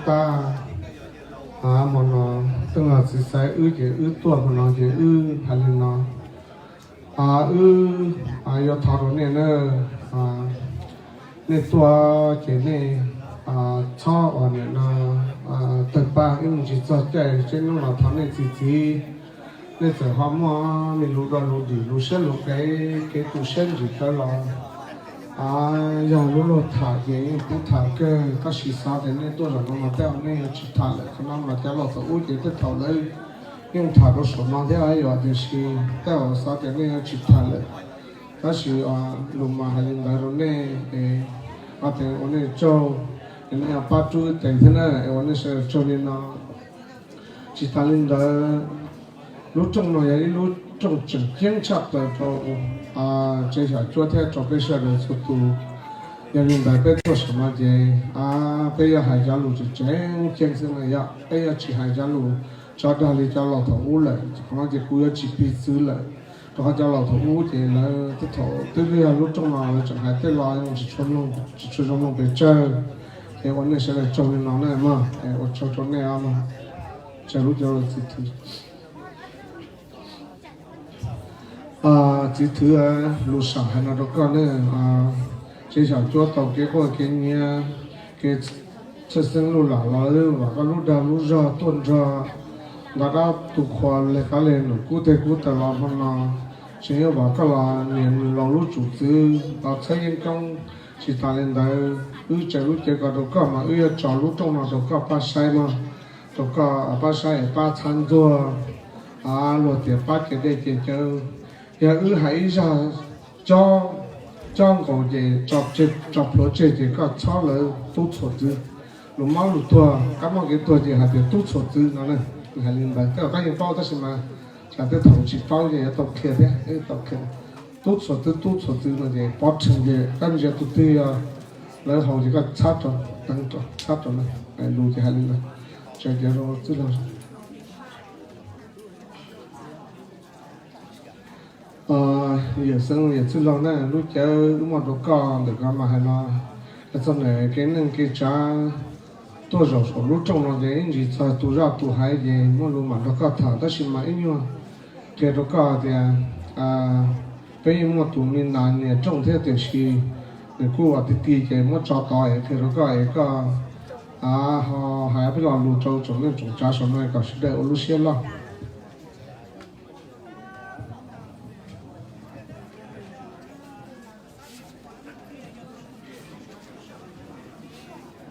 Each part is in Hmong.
Tag, hmo no twb los txiv xaiv wb ces wb tuaj, hmo no ces wb hais li no, wb yuav thov rau nej na, nej tuaj ces nej txhob ua niam no tawg paj, wb mus tsis txog caij, tseeb hnub no thov nej txi txiv, nej txawm ho muaj me lus dog lus dim, lus siab lus qev, kev tu siab ntsim kawg los yog lub luag tham ces yeej pub tham kawg, tab sis xav tias nej tuaj zaum no mas tej zaum nej yuav tsis tham lawm. Qhov no mas cov laus thaum ub ces tej thaum lawv yeej tham rau saum no thiab yom, tiam sis tej zaum xav tias nej yuav tsis tham lawm, tab sis lus mas hais li ntawd rau nej es ua tias ua nej tsaug, es nej pab rub tes thiab na, es ua nej sawv daws tsaug li no. Tsis tas li ntawd, lub rooj no yog ib lub rooj tseem ceeb tshaj plaws rau tsev xyom cuab thiab rau peb sawv daws txhua tus. Yog li ntawd peb tuaj saum no ces peb yuav hais cov lus tseem tseem ceeb xwb na yom, peb yuav tsis hais cov lus tso dag li cov laus thaum ub lawm. Qhov no ces kuv yuav tsis piv txwv lawm, rau qhov cov laus thaum ub ces lawv twb thaum twb yog lub rooj no lawv tseem hais tej lo tsis tshua zoo mloog pes tsawg. Es ua nej sawv daws tsaug li no na mog, es ua tsaug rau nej os mog. Tsawg lub cov txiv thwv. Txiv thwv, lus sam hais no rau koj ne, tsev xyom cuab tau kev quaj kev nyiav, kev txhawj xeeb luj lam los vam koj lub dag lub zog tuaj nrog nta dab tu qhua leg qab leg num kub teg kub taw los hmo no, tseem yuav vam koj los niam nws laus lub tsum txwv los txhawb yeeb koob. Tsis tas li ntawd, wb tsaws lub cawv ko rau koj mas wb yuav tso lub rooj no rau koj pab saib mog, rau koj pab saib es pab txhab ntxuag, luag tias pab cia dej cia cawv. Yog wb hais ib zaj cob nkaus ces tso plhuav tseg ces koj txhob lawv tub txhuam txwv. Lus mob lus tuag, kab mob kev tuag ces hais tias tub txhuam txwv no na. Hais li ntawd tej zaum koj yeej paub tab sis mas tsam tej thaum tsis paub ces yuav tau qhia thiab, tau qhia. Tub txhuam txwv, tub txhuam txwv no ces pov rhees ces koj ntsia tus twg yog lawv haus ces koj txhab rau, teev rau, txhab rau na. Lus ces hais li ntawd. Tsaws cawv rau txwj laug. Yawm Xeeb yawm txwj laug na, lub cawv wb muaj rau koj ntawm ko mas hais no, hais txog ntawm kev neej kev tsav tuaj zaum saum lub rooj no ces ib ntsis txog tus zaj tus haiv ces muaj lus mam nrog koj tham, tab sis mas ib nyuag qhia rau koj tias peb yeej muaj tus me nas niam rooj thiab, tiam sis nws kuj ua ti ti ces muab tso tod es qhia rau koj es koj ho hais peb lo lus rau tsoom neej tsoom tsav saum no kom sawv daws ua lub siab loj.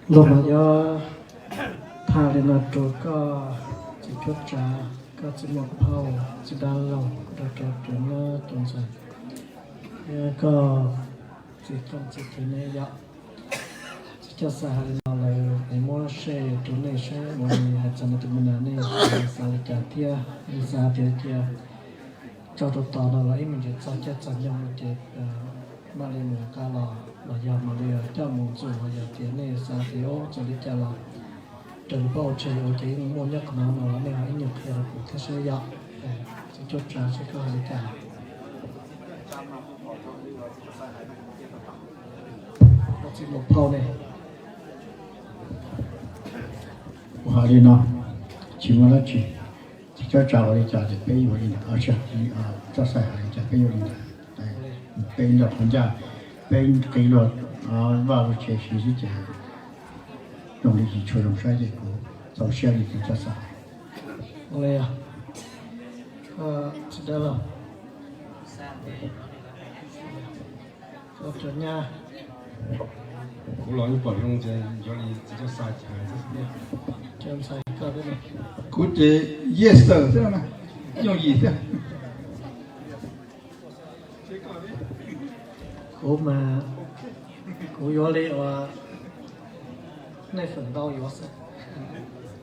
Los mas yuav tham li no rau koj txiv cuab tsav, koj txiv muam phauj, txiv dab laug, rau rau tus nyab tus ntxhais, thiab koj txiv tooj txiv twv ne yom. Txiv coj xav hais li no lawm es muab share rau nej saib ua li hais txog no tus me nas nej xav li cas thiab, nej xav tias cia tso rau tod no los ib me ntsis txog caij txog nyoog no ces mam li mus nqa los, los yog mam li coj mus ntxuam, los yog tias nej xav tias ua txawm li cas los raws li pab ua tshaj ua ces yeej muaj nyob qhov no no los nej ho ib nyuag qhia rau kuv thiab seb yog. Txiv cuab tsav seb koj hais li cas. Txiv muam phauj ne, kuv hais li no, tsis muaj dab tsi. Txiv cuab tsav ua li cas ces peb yuav li ntawd, txiv cuab xav hais li cas peb yuav li ntawd. Peb nrog qhov ncaj, peb qi luag vaj luag tsev siv xwb ces zoo li tsis tshua zoo saib ces kuv txaus siab li txiv cuab xav. Ua li os, txiv dab laug, kuv los yeej pom zoo ces yog li txiv cuab xav ces hais xwb. Kuv ces yes sir xwb, yooj yim xwb. Kuv mas kuv yuav li uas nej feem ntau yuav xwb,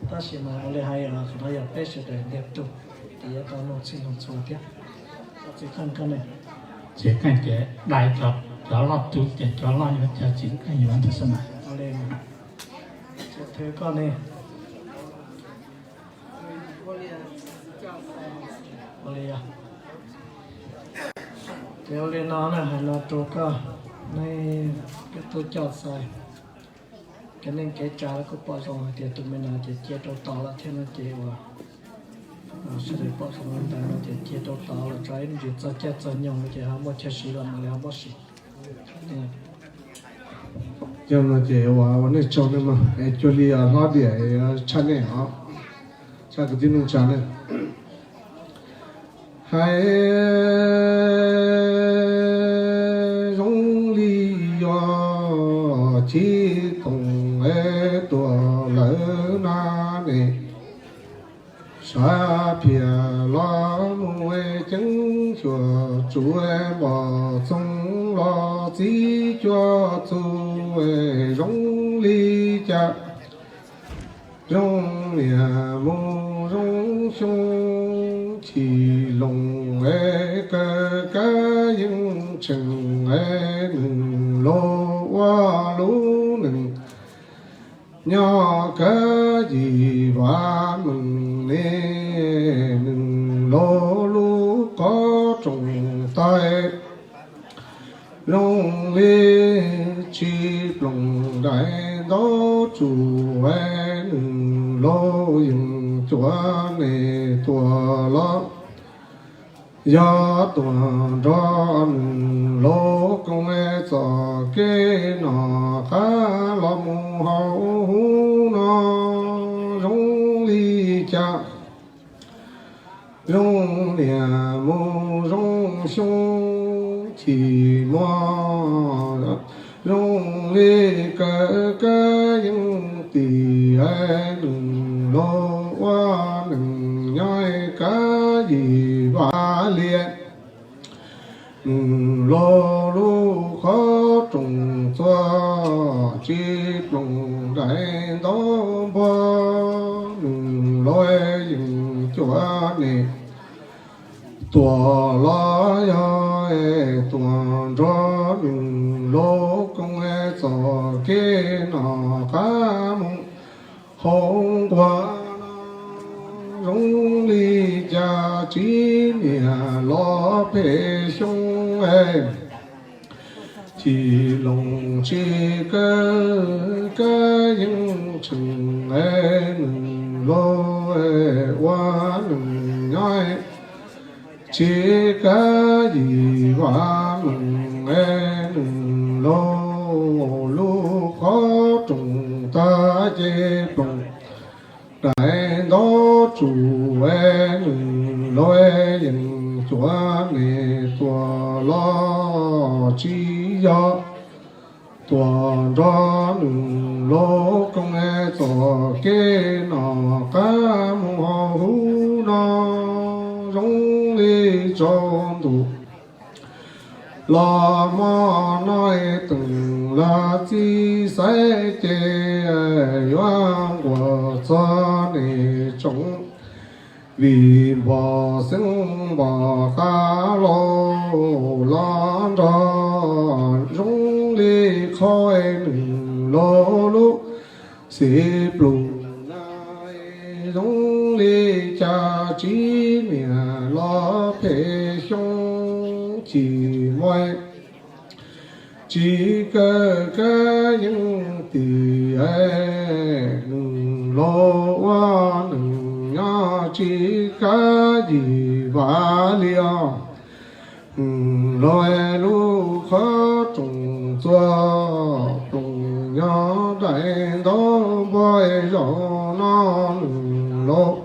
tab sis mas ua li hais qhov no yog peb sawv daws ntiag tug ces yuav tau mloog txhij mloog txhua thiab. Txiv Qeej, koj ne? Txiv Qeej ces dai cov loj tu ces cov loj yuav, cov Txiv Qeej yuav ntag xwb mas. Ua li, Txiv Thwv koj ne? Ua li, ces ua li no na, hais no rau koj, nej peb tub coj xais, Kev neej kev tsav los kuj pom zoo hais tias tus me no ces cia rau tod lawm thiab no ces uas sawv daws pom zoo li ntawd no ces cia rau tod los tso ib ntsis txog caij txog nyoog no ces ho muaj chaw siv los mam li ho muab siv. Yog no ces ua ua nej tsaug nej mog, es cuag li hlob Diam tshaj nej os, tshaj kwv tij neej tsa nej. Hais zoo li yog Tsib Ploog es tuag lawm na ne, sab phiaj los mus ceeb xyuas tsuav npog txoov los txib cuab txuj zoo li cas. Zoo niam mus zoo xyoo, chim loos es kaw kab yeej tseem es nws los ua lub neej nyob kab yim vaj meej ne, nws los lub qhov rooj tag zoo li Tsib Ploog daim ntaub tsuj es nws los yeej cuav ne tuaj los yog tuaj nrog nws los koob txoj kev no qab los mus hauv huv no zoo li cas. Zoo niam mus zoo xyoo, chim muaj zoo li kaw kab yeej tim es nws los ua neej nyob kab yim vaj liaj. Nws los lub qhov rooj txuas Tsib Ploog daim ntaub npog, nws los yeej cuav ne tuaj los yog tuaj nrog nws los koob txoj kev no qab mus hauv nquag no zoo li cas. Tsib niam los phem xyoo es chim loos tsis kaw kab yeej tseem es nws los ua neej nyob tsis kav yim vaj meej es nws los lub qhov rooj tag ces Ploog daim ntaub tsuj es nws los yeej cuav ne tuaj los tsis yog tuaj nrog nws los koob txoj kev no qab mus hauv huv no zoo li tsaus ntuj los mov no teem lam txiv xaiv ces yuav nquag txog nej tsoom vij npog xeeb npog qab los los nrog zoo li qhov nws los lub xim pluj na zoo li cas. Tsib niam los phem xyoo chim muaj tsis kaw kab yeej tim es nws los ua neej nyob tsis kav yim vaj liaj os. Los lub qhov rooj txuas Ploog nyob daim ntaub npog zaum no nws los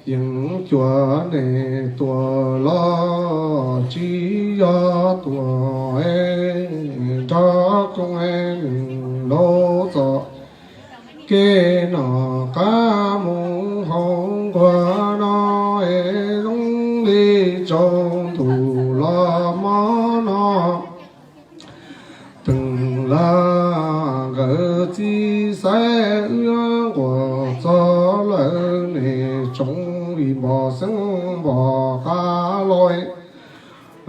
yeej cuav nej tuaj los tsis yog tuaj es nrog koob es nws los txoj kev no qab mus hauv nquag no es zoo li tsaus ntuj los mov no teem lam nkawd txiv xaiv wb nquag txog lawm nej tsoom vij npog xeeb npog qab los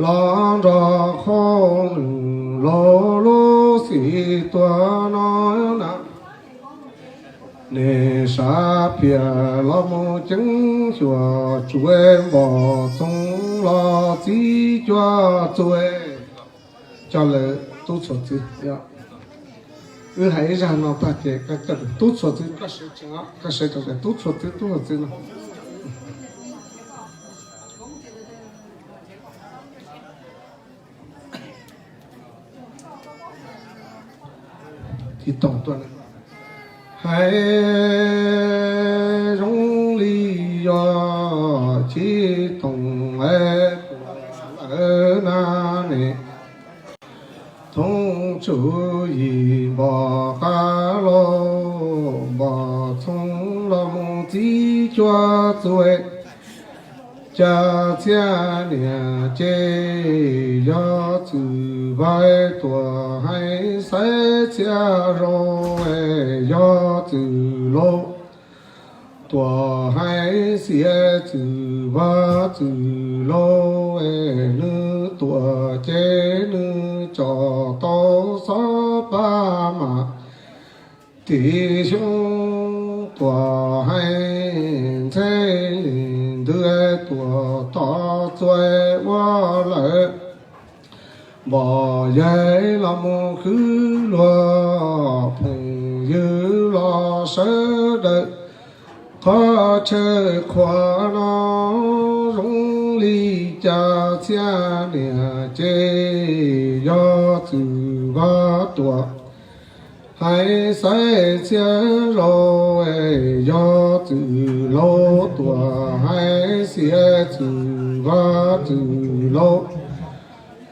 los nrog qhov nws los lub xim tuaj no na. Nej sab phiaj los mus ceeb xyuas tsuav npog txoov los txib cuab txuj. Coj lawm tub txhuam txwv. Wb hais ib zag no tag ces koj coj tias tub txhua txwv, koj sawv tsees, koj sawv tsees tias tub txhua txwv, tub txhua txwv no. Tiv toom tuaj na. Hais zoo li yog Chiv Toom es lawv na ne, thoob tswv yim npog qab los npog txhoov los mus txib cuaj txwv, cas txhiaj niam ces yog txwm Vaj Tuam Hais Xaiv, txhiaj rau yog txwm Lauj Tuam Hais Xiav, txwm Vaj txwm Lauj nws tuam ces nws coj tau xob pab mas Tim Xyoob Tuam Hais Ntxheb Lis Ntws, Tuam Tom Txuas ua lawm, Npom Yaig los mus kwv luag, phooj ywg los sawv daws, qhov chaw qhuav no zoo li cas txhiaj niam ces yog txwm Vaj Tuam Hais Xaiv, txhiaj rau yog txwm Lauj Tuam Hais Xiav, txwm Vaj txwm Lauj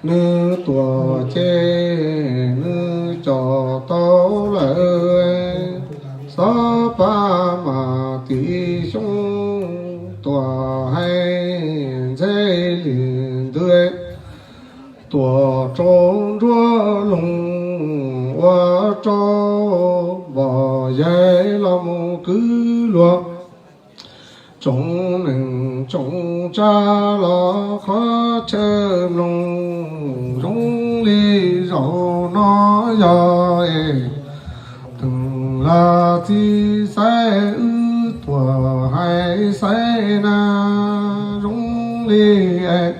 nws tuam ces nws coj tau lawm, xob pab mas Tim Xyoob Tuam Hais Ntxheb Lis Ntws, Tuam Tsaus Nruab Loog ua rau, Npom Yaig los mus kwv luag, tsoom neeg tsoom tsav los qhov chaw mloog zoo li zaum no yog es Teem Lag txiv Xaiv, wb Tuam Hais Xaiv na zoo li es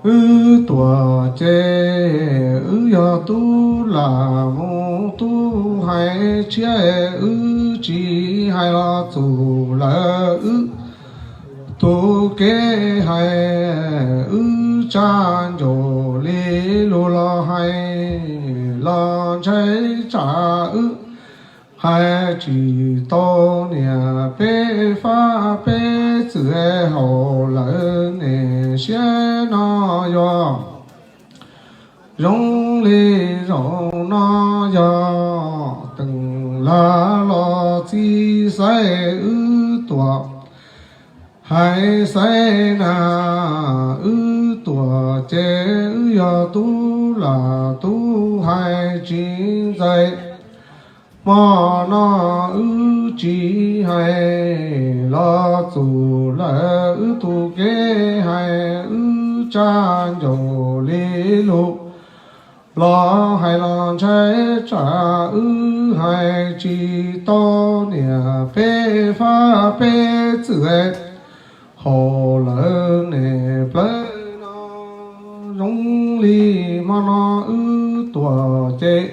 wb tuam ces wb yog tub lam mus tub hais tshiab, wb tsis hais los txog lawm wb tus kev hais, wb tsa ncaus li lus los hais los ntshai tsam wb hais tsis tau niam peb fab peb txwm haus lawm ne. Siab no yog zoo li zaum no yog Teem Lag los txiv Xaiv, wb Tuam Hais Xaiv na, wb tuam ces wb yog tub lam tub hais tsis ntxais. Hmo no wb tsis hais los txog lawm wb tus kev hais, wb tsa ncaus li lus los hais los ntshai tsam wb hais tsis tau niam peb fab peb txwm haus lawm ne. Plawv no zoo li hmo no wb tuam ces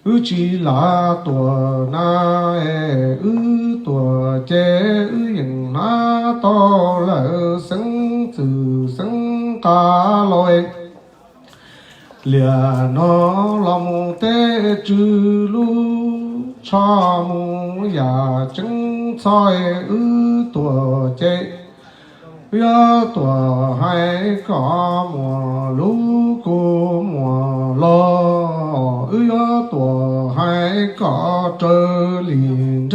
wb tsis lam tuam na, wb tuam ces wb yeej hnav tau lawm xeeb txwm xeeb qab los. Liam no los mus teb tswv lub tsho mus yam tseeb txhoj, wb tuam ces wb yuav tuam hais kom muaj lub kua muag los, wb yuav tuam hais kom raws li